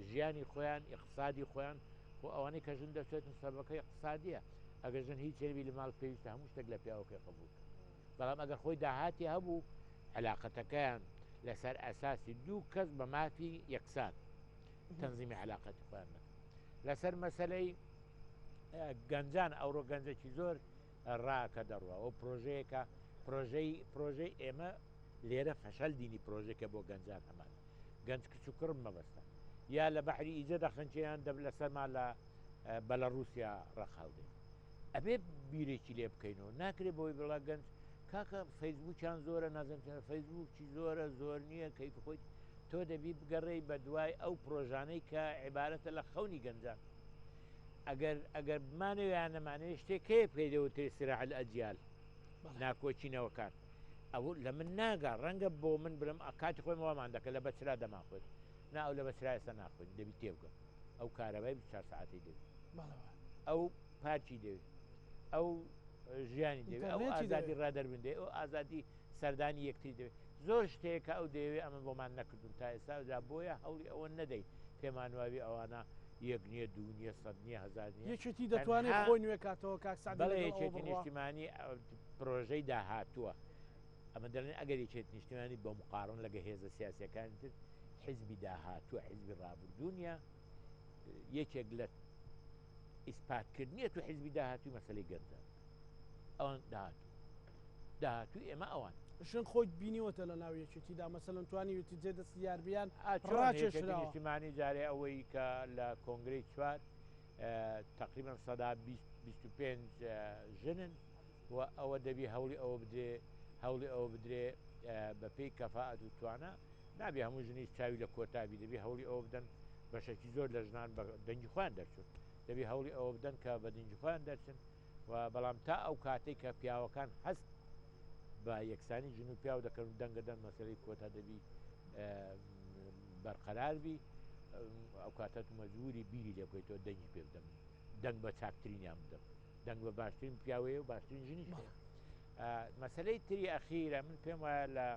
ژیانی خۆیان، ئیقتسادی خۆیان، خۆ ئەوانەی کە ژن دەچێتن سەبەکە ئیقتسادیە، ئەگەر ژن هیچ نەبی لە ماڵ پێویستە هەموو شتێک لە پیاوەکەی قبوڵ بکات، بەڵام ئەگەر خۆی داهاتی هەبوو علاقەتەکەیان لەسەر ئەساسی دوو کەس بە مافی یەکسان تەنزیمی علاقەتی خۆیان دەکەن. لەسەر مەسەلەی گەنجان ئەوڕۆ گەنجێکی زۆر ڕاکە دەڕوا ئەو پرۆژەیەکە پرۆژەی پرۆژەی ئێمە لێرە فەشەل دینی پرۆژێکە بۆ گەنجان هەمان گەنج کچ و کوڕم مەبەستە یا لە بەحری ئیجە دەخنچیان دەب لەسەرما لە بەلە رووسیا ڕق هەڵدێ ئەبێ بیرێکی لێ بکەینەوە ناکرێ بۆی بڵا گەنج کاکە فەیسبوکیان زۆرە نازم فەیسبوک چی زۆرە زۆر نییە کەیف خۆیت تۆ دەبی بگەڕێی بە دوای ئەو پرۆژانەی کە عیبارەتە لە خەونی گەنجان ئەگەر ئەگەر بمانەوێ یان نەمانەوێ شتێک هەیە پێی دەوترێ صراع الاجیال ناکۆکی نەوەکان ئەو لە من ناگا ڕەنگە بۆ من برم کاتی خۆی وامان دەکە لە بەچرا دەمانخۆیت نا ئەو لە بەچرا ئێستا ناخۆین دەبی تێبگەم ئەو کارەبای 24 سەعاتی دەوێت ئەو پارکی دەوێت ئەو ژیانی دەوێت ئەو ئازادی ڕادەربن دەوێت ئەو ئازادی سەردانی یەکتری دەوێت زۆر شت هەیە کە ئەو دەیەوێ ئەمە بۆمان نەکردوون تا ئێستا جا بۆیە هەوڵی ئەوە نەدەین پێمان وابی ئەوانە یەک نییە دوو نییە سەد نییە هەزار نییە یەکێتی دەتوانێت تەنها خۆی نوێ کاتەوە کاک سەعدی بەڵێ لەگەڵ ئەوە یەکێتی بڕوا نیشتیمانی پرۆژەی داهاتووە ئەمە دەڵێن ئەگەر یەکێتی نیشتیمانی بە مقارن لەگە هێزە سیاسیەکانی تر حزبی داهاتووە حزبی ڕابردوو نییە یەکێک لە ئیسپاتکردنیە تو حزبی داهاتووی مەسەلەی گەنجان ئەوان داهاتوو داهاتووی ئێمە ئەوان. ژن خۆیت بینیوەتە لە ناو یەکێتیدا مەسەلەن توانیویەتی جێ دەستی یار بی یان ئا چۆن یەکێتی ڕاکێشراوە؟ نیشتیمانی جارێ ئەوەی کە لە کۆنگرەی چوار تەقریبەن سەدا 20 25 ژنن و ئەوە دەبی هەوڵی ئەوە بدرێ هەوڵی ئەوە بدرێ بە پێی کەفائەت و توانا نابێ هەموو ژنیش چاوی لە کۆتا بی دەبی هەوڵی ئەوە بدەن بەشێکی زۆر لە ژنان بە دەنگی خۆیان دەرچوون دەبی هەوڵی ئەوە بدەن کە بە دەنگی خۆیان دەرچن و بەڵام تا ئەو کاتەی کە پیاوەکان هەست بە یەکسانی ژن و پیاو دەکەن و دەنگە دەن مەسەلەی کۆتا دەبی بەرقەرار بی ئەو کاتە تو مەجبوری بیری لێ بکەیتەوە دەنگی پێ بدەم دەنگ بە چاکترینیان بدەم دەنگ بە باشترین پیاوەیە و باشترین ژنیش هەیە مەسلەی تری ئەخیرە من پێم وایە لە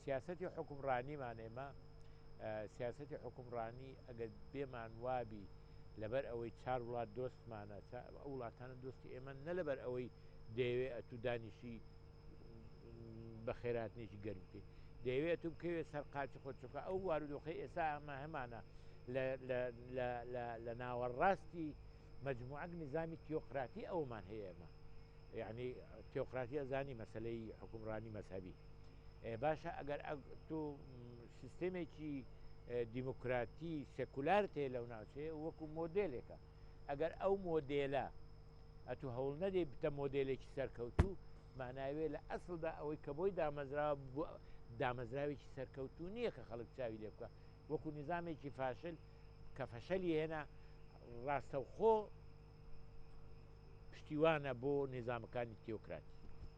سیاستی حکومڕانیمان ئێمە سیاستی حکومڕانی ئەگەر بێمان وابی لەبەر ئەوەی چار وڵات دۆستمانە، ئەو وڵاتانە دۆستی ئێمەن نە لەبەر ئەوەی دەیەوێ ئەتوو دانیشی بەخێرهاتنێکی گەرم بکەی، دەیەوێ ئەتوو بکەوێ سەر قاچی خۆت، چونکە ئەو بارودۆخەی ئێستا ئەمە هەمانە لە ناوەڕاستی مەجموعەک نیزامی تیۆقراتی ئەومان هەیە ئێمە یعنی تیۆقراتی ئەزانی مەسلەی حکومڕانی مەزهەبی باشە ئەگەر تۆ سیستێمێکی دیموکراتی سێکولارت هەیە لەو ناوچەیە وەکو مۆدێلێکە ئەگەر ئەو مۆدێلە ئەتو هەوڵ نەدەی بتە مۆدێلێکی سەرکەوتوو ماناوێ لە ئەسڵدا ئەوەی کە بۆی دامەزراوە دامەزراوێکی سەرکەوتوو نییە کە خەڵک چاوی لێ بکە وەکو نیزامێکی فاشل کە فەشەلی هێنا ڕاستەوخۆ پشتیوانە بۆ نیزامەکانی تیۆکراتی.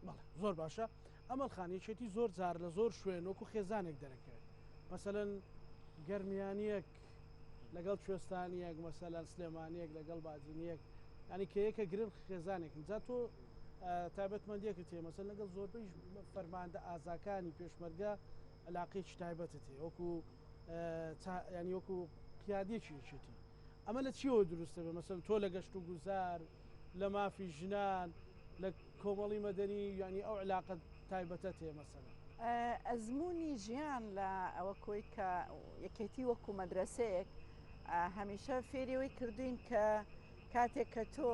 بەڵێ زۆر باشە ئەمەل خان یەکێتی زۆر جار لە زۆر شوێن وەکو خێزانێک دەرەکەوێت مەسەلەن گەرمیانیەک لەگەڵ کوێستانیەک مەسەلەن سلێمانیەک لەگەڵ بادینیەک ینی کە یەکە گرن خێزانێکن جا تۆ تایبەتمەندیەکت هەیە مەسەلەن لەگەڵ زۆربەی فەرماندە ئازاکانی پێشمەرگە علاقەیەکی تایبەتت هەیە وەکو ینی وەکو قیادێکی یەکێتی ئەمە لە چیەوە دروست دەبێت مەسەلەن تۆ لە گەشت و گوزار لە مافی ژنان لە کۆمەڵی مەدەنی یانی ئەو علاقە تایبەتەت هەیە مەسەلەن؟ ئەزموونی ژیان لە ئەوە کۆی کە یەکێتی وەکو مەدرەسەیەک هەمیشە فێری ئەوەی کردوین کە کاتێک کە تۆ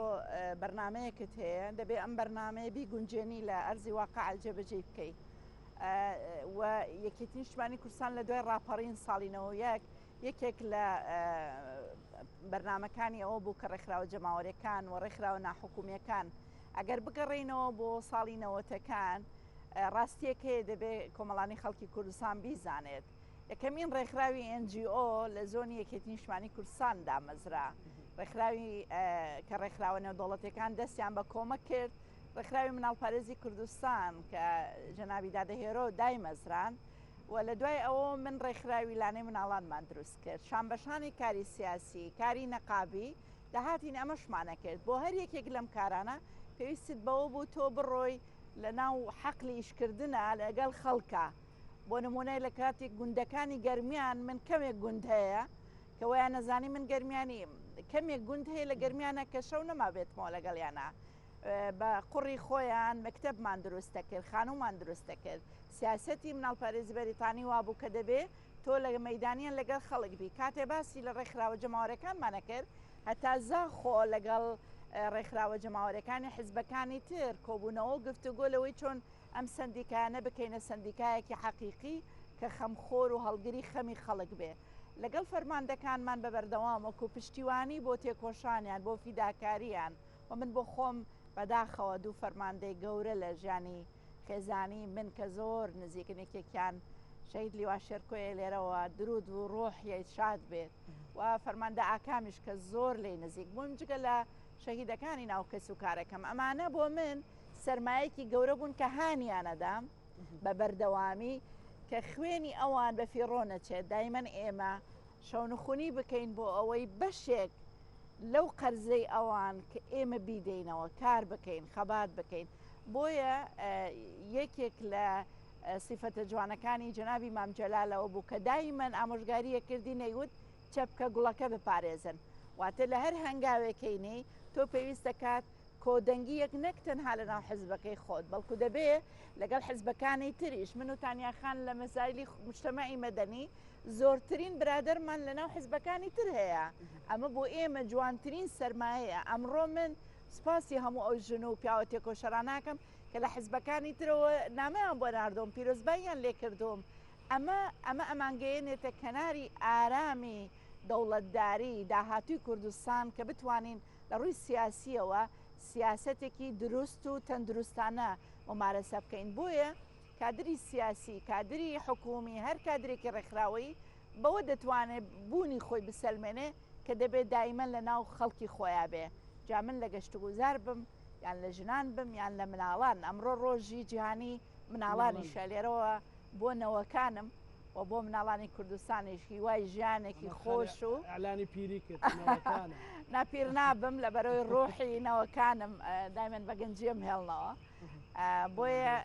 بەرنمەیەکت هەیە دەبێ ئەم بەرنمەیە بیگونجێنی لە ئەرزی واقع جێبەجێی بکەیت و یەکێتی نیشتمانی کوردستان لە دوای ڕاپەڕین ساڵی 91 یەکێک لە بەرنامەکانی ئەوە بوو کە ڕێکخراوە جەماوەریەکان و ڕێکخراوە ناحکومیەکان ئەگەر بگەڕێینەوە بۆ ساڵی نەوەتەکان ڕاستیەک هەیە دەبێ کۆمەڵانی خەڵکی کوردستان بیزانێت یەکەمین ڕێکخراوی NGO لە زۆنی یەکێتی نیشتمانی کوردستان دامەزرا ڕێکخراوی کە ڕێکخراوە نێودەوڵەتەکان دەستیان بە کۆمەک کرد ڕێکخراوی مناڵپارێزی کوردستان کە جەنابی دادە هێرۆ دایمەزران و لە دوای ئەوە من ڕێکخراوی لانەی مناڵانمان دروست کرد شانبەشانی کاری سیاسی کاری نەقابی دەهاتین ئەمەشمانە کرد بۆ هەر یەکێک لەم کارانە پێویستت بەوە بوو تۆ بڕۆی لە ناو حەقلی ئیشکردنە لەگەڵ خەڵکە بۆ نمونەی لە کاتێک گوندەکانی گەرمیان من کەمێک گوند هەیە کە وایان نەزانی من گەرمیانیم کەمێک گوند هەیە لە گەرمیانە کە شەو نەمابێتمەوە لەگەڵیانە بە قوڕی خۆیان مەکتەبمان دروست دەکرد، خانوومان دروست دەکرد. سیاسەتی مناڵپارێزی بەریتانی وابوو کە دەبێ تۆ لە مەیدانیان لەگەڵ خەڵک بی. کاتێ باسی لە ڕێکخراوە جەماوەرەکانمان ئەکرد، هەتا زاخۆ لەگەڵ ڕێکخراوە جەماوەرەکانی حزبەکانی تر کۆبوونەوە و گفتوگۆ لەوەی چۆن ئەم سەندیکایانە بکەینە سەندیکایەکی حەقیقی کە خەمخۆر و هەڵگری خەمی خەڵک بێ. لەگەڵ فەرماندەکانمان بە بەردەوام وەکوو پشتیوانی بۆ تێکۆشانیان، بۆ فیداکارییان، و من بۆ خۆم بەداخەوە دوو فەرماندەی گەورە لە ژیانی خێزانی من کە زۆر نزیکن یەکێکیان شەهید لیوا شێرکۆیە لێرەوە درود و ڕۆحیەی شاد بێت و فەرماندە ئاکامیش کە زۆر لێی نزیک بووم جگە لە شەهیدەکانی ناو کەس و کارەکەم ئەمانە بۆ من سەرمایەکی گەورە بوون کە هانیانەدام بە بەردەوامی کە خوێنی ئەوان بە فیڕۆ نەچێت دایمەن ئێمە شەونخونی بکەین بۆ ئەوەی بەشێک لەو قەرزەی ئەوان کە ئێمە بیدەینەوە کار بکەین خەبات بکەین بۆیە یەکێک لە سیفەتە جوانەکانی جەنابی مام جەلالەوە بوو کە دایمەن ئامۆژگاریە کردی نەیوت چەپکە گوڵەکە بپارێزن واتە لە هەر هەنگاوێکەی نەی تۆ پێویست دەکات کۆدەنگی یەک نەک تەنها لە ناو حزبەکەی خۆت بەڵکو دەبێ لەگەڵ حزبەکانی تریش من و تانیاخان لە مەسایلی مجتەمەعی مەدەنی زۆرترین برادەرمان لە ناو حزبەکانی تر هەیە ئەمە بۆ ئێمە جوانترین سەرمایەیە ئەمڕۆ من سوپاسی هەموو ئەو ژن و پیاوە تێکۆشەراناکەم کە لە حزبەکانی ترەوە نامەیان بۆ ناردوم پیرۆزباییان لێکردوم ئەمە ئەمە ئەمانگەیەنێتە کەناری ئارامی دەوڵەتداری داهاتووی کوردستان کە بتوانین لە ڕووی سیاسییەوە سیاسەتێکی دروست و تەندروستانە مومارەسە بکەین بۆیە کادری سیاسی، کادری حکوومی، هەر کادرێکی ڕێکخراوەیی بەوە دەتوانێ بوونی خۆی بسەلمێنێ کە دەبێ دایمەن لە ناو خەڵکی خۆیا بێ. جا من لە گەشتوگوزار بم یان لە ژنان بم یان لە مناڵان. ئەمڕۆ ڕۆژی جیهانی مناڵانیشە، لێرەوە بۆ نەوەکانم و بۆ مناڵانی کوردستانیش هیوای ژیانێکی خۆش و ئیعلانی پیری کرد نەوەکانم. نا پیر نابم لەبەرەوەی ڕۆحی نەوەکانم دایمەن بە گەنجیم هێڵنەوە. بۆیە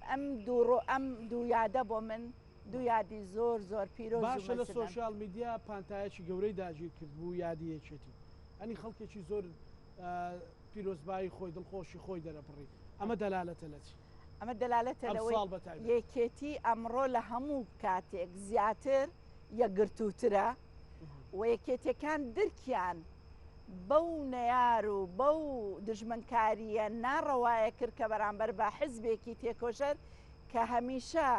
ئەم دوو ئەم دوو یادە بۆ من دوو یادی زۆر زۆر پیرۆز باشە لە سۆشیال میدیا پانتایەکی گەورەی داگیر کرد بوو یادی یەکێتی ئەنی خەڵکێکی زۆر پیرۆزبایی خۆی دڵخۆشی خۆی دەرەبڕی ئەمە دەلالەتە لە چی؟ ئەمە دەلالەتە لەوەی یەکێتی ئەمڕۆ لە هەموو کاتێک زیاتر یەکگرتووترە و یەکێتیەکان درکیان بەو نەیار و بەو دژمنکارییە ناڕەوایە کرد کە بەرامبەر بە حزبێکی تێکۆشەر کە هەمیشە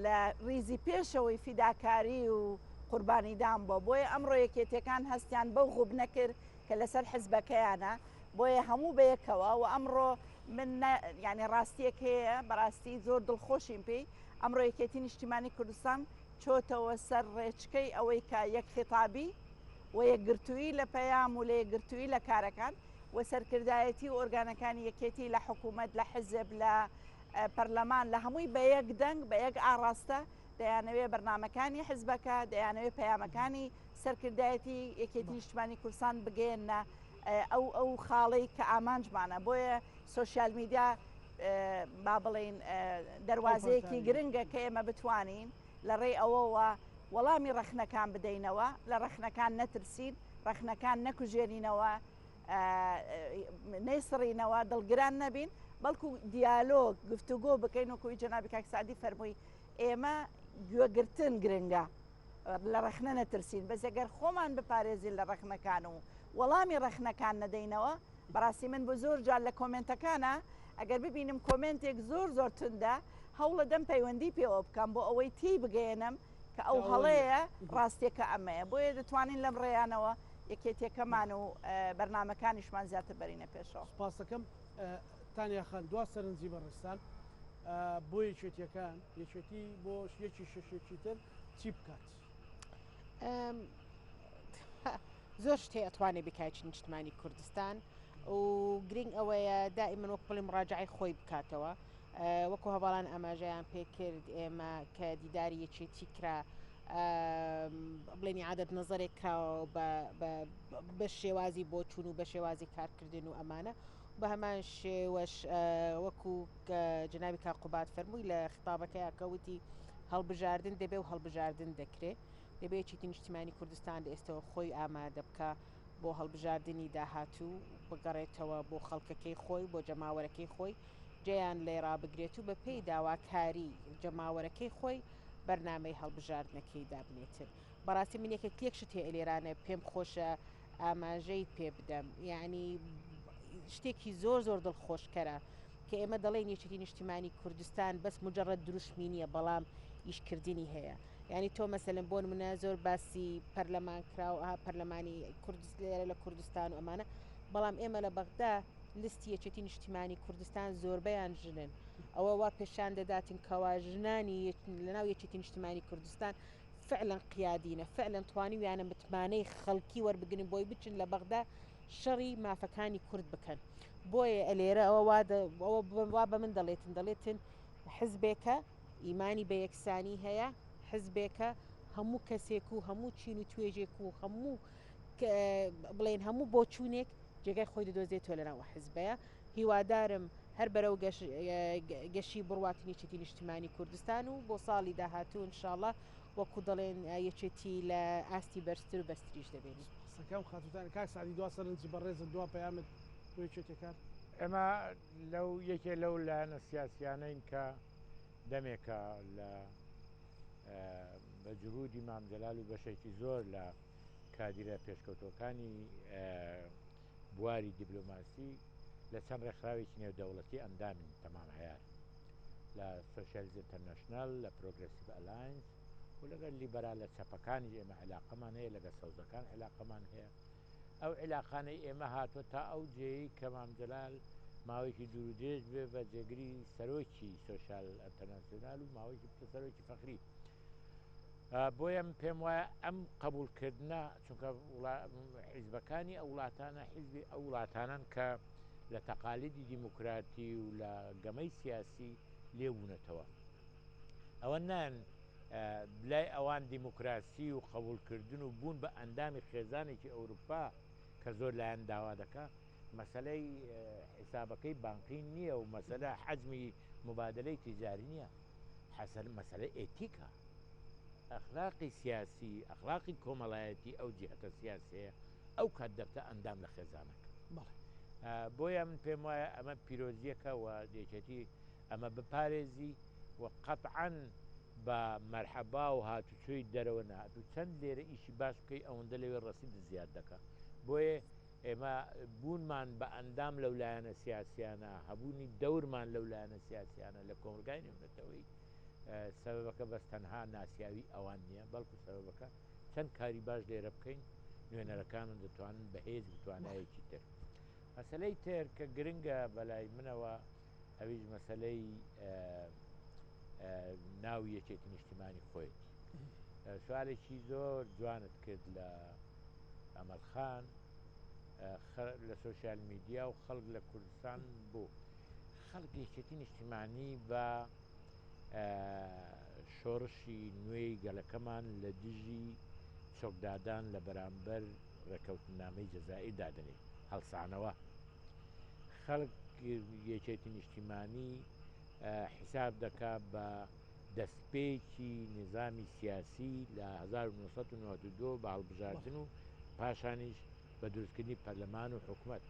لە ڕیزی پێشەوەی فیداکاری و قوربانیدان بووە بۆیە ئەمڕۆ یەکێتیەکان هەستیان بەو غوبنە کرد کە لەسەر حزبەکەیانە بۆیە هەموو بەیەکەوە و ئەمڕۆ من یعنی ڕاستیەک هەیە بەڕاستی زۆر دڵخۆشیم پێی ئەمڕۆ یەکێتی نیشتیمانی کوردستان چۆتەوە سەر ڕێچکەی ئەوەی کە یەک خیتابی و یەکگرتوویی لە پەیام و لە یەکگرتوویی لە کارەکان و سەرکردایەتی و ئۆرگانەکانی یەکێتی لە حکوومەت لە حزب لە پەرلەمان لە هەمووی بە یەک دەنگ بە یەک ئاڕاستە دەیانەوێ بەرنامەکانی حزبەکە دەیانەوێ پەیامەکانی سەرکردایەتی یەکێتی نیشتمانی کوردستان بگەیەننە ئەو ئەو خاڵەی کە ئامانجمانە بۆیە سۆشیال میدیا با بڵێین دەروازەیەکی گرنگە کە ئێمە بتوانین لە ڕێی ئەوەوە وەڵامی ڕەخنەکان بدەینەوە، لە ڕەخنەکان نەترسین، ڕەخنەکان نەکوژێنینەوە، نەیسڕینەوە، دڵگران نەبین، بەڵکو دیالۆگ، گفتوگۆ بکەین، وەکو جەنابی کاک سەعدی فەرمووی ئێمە گوێگرتن گرنگە، لە ڕەخنە نەترسین، بەس ئەگەر خۆمان بپارێزین لە ڕەخنەکان و وەڵامی ڕەخنەکان نەدەینەوە، بەڕاستی من بۆ زۆر جار لە کۆمێنتەکانا ئەگەر ببینم کۆمێنتێک زۆر زۆر توندە هەوڵەدەم پەیوەندی پێوە بکەم بۆ ئەوەی تێی بگەیەنم. کە ئەو هەڵەیە ڕاستیەکە ئەمەیە بۆیە دەتوانین لەم ڕێیانەوە یەکێتیەکەمان و بەرنامەکانیشمان زیاتر بەرینە پێشەوە. سوپاستەکەم تانیا خان دوا سەرنجی بەڕێزتان بۆ یەکێتیەکان یەکێتی بۆ یەکی شەشێکی تر چی بکات؟ زۆر شت هەیە ئەتوانێ بکات نیشتمانی کوردستان و گرنگ ئەوەیە دائیمەن وەک بڵێم ڕاجعی خۆی بکاتەوە وەکو هەواڵان ئاماژەیان پێکرد ئێمە کە دیداری یەکێتی کرا بڵێنی عادەت نظرێک کراوە بە شێوازی بۆچوون و بە شێوازی کارکردن و ئەمانە بە هەمان شێوەش وەکو جنابی کاک قوباد فەرمووی لە خیتابەکەیا کە وتی هەڵبژاردن دەبێ و هەڵبژاردن دەکرێ دەبێ یەکێتی نیشتیمانی کوردستان لە ئێستەوە خۆی ئامادە بکا بۆ هەڵبژاردنی داهاتوو بگەڕێتەوە بۆ خەڵکەکەی خۆی بۆ جەماوەرەکەی خۆی جێیان لێ ڕابگرێت و بەپێی داواکاری جەماوەرەکەی خۆی بەرنامەی هەڵبژاردنەکەی دابنێتن. بەڕاستی من یەکێک یەک شت هەیە لێرانە پێم خۆشە ئاماژەی پێ بدەم یعنی شتێکی زۆر زۆر دڵخۆشکەرە کە ئێمە دەڵێن یەکێتی نیشتیمانی کوردستان بەس مجرد دروشمی نییە بەڵام ئیشکردنی هەیە یعنی تۆ مەسەلەن بۆ نمونە زۆر باسی پەرلەمان کرا و ئەها پەرلەمانی کوردست لێرە لە کوردستان و ئەمانە بەڵام ئێمە لە بەغدا لیستی یەکێتی نیشتیمانی کوردستان زۆربەیان ژنن ئەوە وا پێشان دەداتن کەوا ژنانی لەناو یەکێتی نیشتیمانی کوردستان فعلا قیادینە فعلا توانیویانە متمانەی خەڵکی وەربگرن بۆی بچن لە بەغدا شەڕی مافەکانی کورد بکەن بۆیە ئەلێرە ئەوە وا بە من دەڵێتن دەڵێتن حزبێکە ئیمانی بە یەکسانی هەیە حزبێکە هەموو کەسێک و هەموو چین و توێژێک و هەموو بڵێن هەموو بۆچوونێک جێگای خۆی دەدۆزێتەوە لەناو حزبەیە هیوادارم هەر بەرەو گەشی بڕواتن یەکێتی نیشتیمانی کوردستان و بۆ ساڵی داهاتوو ان شاءاللە وەکو دەڵێن یەکێتی لە ئاستی بەرزتر و بەرزتریش دەبینین. قسەکەم خاتووتان کاک سەعدی دوا سەرنجی بەڕێزت دوا پەیامت بۆ یەکێتیەکان؟ ئێمە لەو یەکێ لەو لایەنە سیاسیانەین کە دەمێکە لە بە جهودی مام جەلال و بەشێکی زۆر لە کادیرە پێشکەوتووەکانی بواری دیبلۆماسی لە چەند ڕێکخراوێکی نێودەوڵەتی ئەندامین تەمام عەیار لە سۆشیالیست ئینتەرناشناڵ لە پرۆگرەسیڤ ئەلاینس و لەگەڵ لیبەرالە چەپەکانیش ئێمە عیلاقەمان هەیە لەگەڵ سەوزەکان عیلاقەمان هەیە ئەو عیلاقانەی ئێمە هاتووە تا ئەو جێیەی کە مام جەلال ماوەیەکی دوور و درێژ بێ بە جێگری سەرۆکی سۆشیال ئەنتەرناسیۆنال و ماوەیەکی بتە سەرۆکی فەخری بۆیە من پێم وایە ئەم قبولکردنە چونکە حیزبەکانی ئەو وڵاتانە حیزبی ئەو وڵاتانن کە لە تەقالیدی دیموکراتی و لە گەمەی سیاسی لێبوونەتەوە ئەوە نان لای ئەوان دیموکراسی و قبولکردن و بوون بە ئەندامی خێزانێکی ئەوروپا کە زۆر لایەن داوا دەکا مەسلەی حیسابەکەی بانقی نییە و مەسەلە حەجمی مبادلەی تیجاری نییە حەسەن مەسەلە ئێتیکە، ئەخلاقی سیاسی، ئەخلاقی کۆمەڵایەتی ئەو جیهەتە سیاسیەیە، ئەو کات دەبتە ئەندام لە خێزانەکە. بەڵێ. بۆیە من پێم وایە ئەمە پیرۆزیەکە و یەکێتی ئەمە بپارێزی و قەتعەن بە مەرحەبا و هاتوچۆی دەرەوە نا، ئەتوو چەند لێرە ئیشی باش بکەی ئەوەندە لەوێ ڕەسیدت زیاد دەکا. بۆیە ئێمە بوونمان بە ئەندام لەو لایەنە سیاسیانە، هەبوونی دەورمان لەو لایەنە سیاسیانە لە کۆمەڵگای نێونەتەوەیی سەبەبەکە بەس تەنها ناسیاوی ئەوان نییە، بەڵکو سەبەبەکە چەند کاری باش لێرە بکەین نوێنەرەکانمان دەتوانن بەهێز بتوانایەکی تر. مەسەلەی تر کە گرنگە بەلای منەوە ئەویش مەسەلەی ناو یەکێتی نیشتیمانی خۆیەتی. سوالێکی زۆر جوانت کرد لە ئەمەل خان لە سۆشیال میدیا و خەڵک لە کوردستان بوو خەڵک یەکێتی نیشتیمانی بە شۆڕشی نوێی گەلەکەمان لە دژی چۆکدادان لە بەرامبەر ڕێکەوتنامەی جەزائیر دادەنێ هەڵسانەوە خەڵک یەکێتی نیشتیمانی حیساب دەکا بە دەستپێکی نیزامی سیاسی لە 1992 بە هەڵبژاردن و پاشانیش بە دروستکردنی پەرلەمان و حکومەت.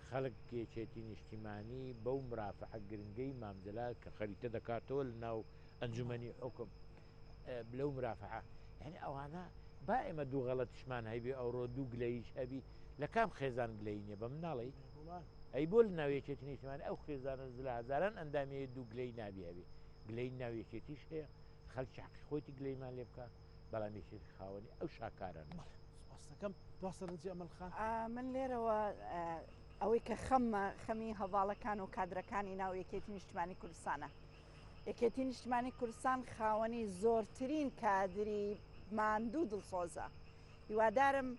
خەڵک یەکێتی نیشتیمانی بەو مرافعە گرنگەی مام جەلال کە خەریتە دەکاتەوە لە ناو ئەنجومەنی حوکم لەو مرافعە یعنی ئەوانە با ئێمە دوو غەڵەتیشمان هەبی ئەوڕۆ دوو گلەییش هەبی لە کام خێزان گلەیی نییە بە من ناڵێی ئەی بۆ لە ناو یەکێتی نیشتمانی ئەو خێزانە زلە هەزاران ئەندامی هەیە دوو گلەیی نابی هەبی گلەیی ناو یەکێتیش هەیە. خەلکی حەقی خۆیتی گلەیمان لێ بکا بەڵام یەکێتی خاوەنی ئەو شاکارانە. بەڵێ سوپاس دەکەم. دوا سەرنجی ئەمەل خان. من لێرەوە ئەوەی کە خەممە خەمی هەڤاڵەکان و کادرەکانی ناو یەکێتی نیشتمانی کوردستانە. یەکێتی نیشتمانی کوردستان خاوەنی زۆرترین کادری ماندوو دڵسۆزە. هیوادارم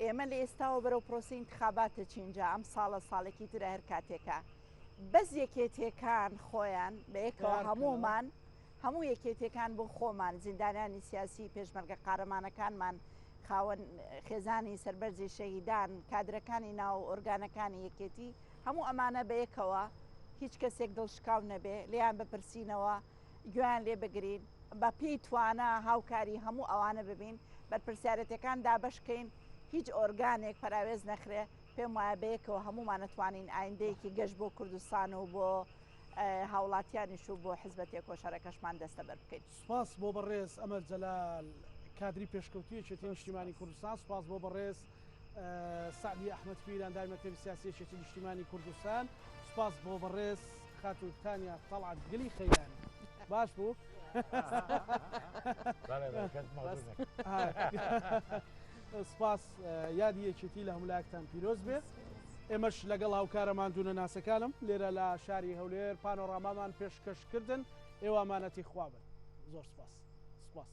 ئێمە لە ئێستاوە بەرەو پرۆسەی ئینتخابات دەچین جا ئەم ساڵە ساڵێکی ترە هەر کاتێکە بەس یەکێتیەکان خۆیان بەیەکەوە هەموومان هەموو یەکێتیەکان بۆ خۆمان زیندانیانی سیاسی پێشمەرگە قارەمانەکانمان خاوەن خێزانی سەربەرزی شەهیدان کادرەکانی ناو ئۆرگانەکانی یەکێتی هەموو ئەمانە بەیەکەوە هیچ کەسێک دڵشکاو نەبێ لێیان بپرسینەوە گوێیان لێ بگرین، بە پێی توانا هاوکاری هەموو ئەوانە ببین، بەرپرسیارێتیەکان دابەش کەین، هیچ ئۆرگانێک پەراوێز نەخرێ، پێم وایە بەیەکەوە هەموومان ئەتوانین ئایندەیەکی گەش بۆ کوردستان و بۆ هاوڵاتیانیش و بۆ حزبە تێکۆشەرەکەشمان دەستەبەر بکەین. سوپاس بۆ بەڕێز ئەمەل جەلال کادری پێشکەوتووی یەکێتی نیشتیمانی کوردستان، سوپاس بۆ بەڕێز سەعدی ئەحمەد پیر ئەندامی مەکتەبی سیاسی یەکێتی نیشتیمانی کوردستان، سوپاس بۆ بەڕێز خاتوو تانیا تەڵعەت گلی خەیرانی. باش بوو؟ سپاس یادی یەکێتی لە هەموو پیرۆز بێ ئێمەش لەگەڵ هاوکارە ماندوونە ناسەکانم لێرە لە شاری هەولێر پانۆڕامامان پێشکەشکردن ئێوامانەتی خوابن زۆر سپاس سپاس.